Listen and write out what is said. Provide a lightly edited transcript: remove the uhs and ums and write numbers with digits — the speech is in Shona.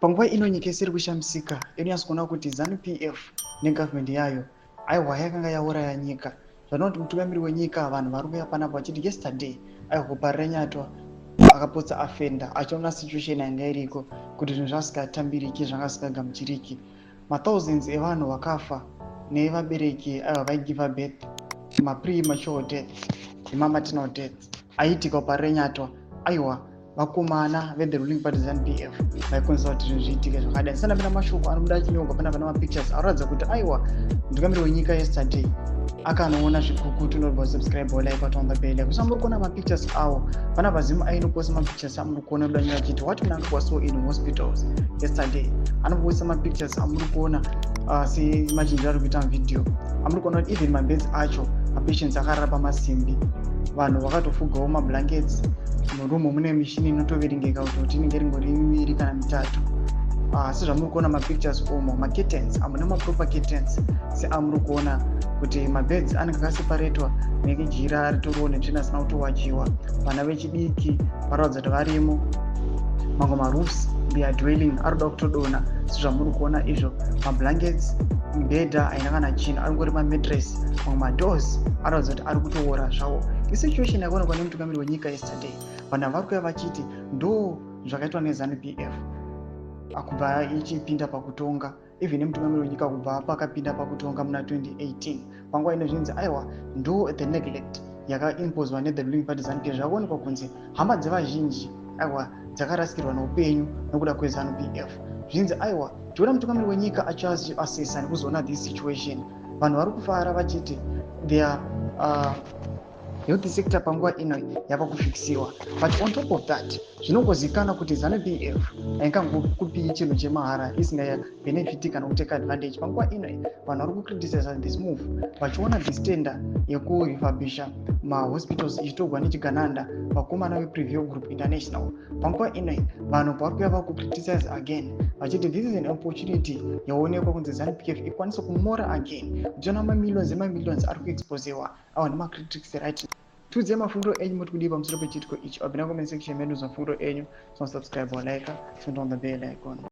Panguva ino nyika isiri kushamisika, inonyatso kuona kuti ZANU PF negavhumendi yayo, aiwa, yakanga yauraya nyika. Zvanoti mutungamiri wenyika, vanhu vari kuuya panapa vachiti yesterday, aiwa, kuParirenyatwa akapotsa afenda achiona situation yanga iriko, kuti zvinhu zvasingatambiriki, zvanga zvisingagamuchiriki. Mathousands evanhu vakafa nevabereki, aiwa, vaigive birth, mapremature death nemamaternal death aiitika kuParirenyatwa. Aiwa, vakomana vethe ruling party ZANU PF vaikwanisa kuti zvinhu zviitike zvakadai. Ndisandapinda mashoko anobuda achinyorwa pana, pana mapictures aroratidza kuti, aiwa, mutungamiri wenyika yesterday akanoona zvikukutu. Unobva subscribe, like, watomba bell kusa. Muri kuona mapictures awo pana pazimu ainoposta mapictures amuri kuona kudanyora achiti what Mnangagwa saw in hospitals yesterday. Anoposta mapictures amuri kuona semachinjiro ari kuita muvhidhiyo amuri kuona kuti even mabeds acho, mapatients akarara pamasimbi, vanhu vakatofugawo mablankets. Murumu mune mishini inotoverengeka kuti inenge ringori miviri kana mitatu. Sezvamuri kuona mapictures umo, macurtains hamuna maproper curtains, seamuri kuona kuti mabeds anenge akaseparetwa nejira ritoriwo netsvina asina kutowachiwa. Vana vechidiki varatidza kuti varimo. Mamwe maroofs they are dwelling arikuda kutodonha, sezvamuri kuona izvo. Mablankets, mibhedha haina kana chinhu, aringori mamattress. Mamwe madoors aratidza kuti ari kutoora zvavo. Isituation yakaonekwa nemutungamiri wenyika yesterday. Vanhu vari kuuya vachiti ndo zvakaitwa neZANU PF kubva ichipinda pakutonga, even nemutungamiri wenyika kubva pakapinda pakutonga muna 2018. Panguva ino zvinzi, aiwa, ndo the neglect yakaimposwa nethe ruling party ZANU PF. Zvakaonekwa kunzi hama dzevazhinji, aiwa, dzakarasikirwa neupenyu nokuda kweZANU PF. Zvinzi, aiwa, tiona mutungamiri wenyika achiasesa nekuzoona this situation. Vanhu vari kufara vachiti their health sector panguva ino yava kufikisiwa. But on top of that, zvinongozikanwa kuti ZANU PF haingangokupi chinhu chemahara isingabenefiti kana kuteka advantage. Panguva ino vanhu vari kucriticize this move, vachiona this tender yekurefurbisha mahospitals ichitorwa nechigananda, vakomana vePreview Group International. Panguva ino vanhu pavari kuya vakucriticize again vachiti this is an opportunity yaonekwa kunzi ZANU PF ikwanise kumora again, uchiona mamillions emamillions ari kuexposewa awa nemacritics. Right, tiudzei mafungiro enyu, muti kudii pamusoro pechiitiko ichi? Wapinda comment section medu, mafungiro enyu. So subscribe, like, turn on the bell icon.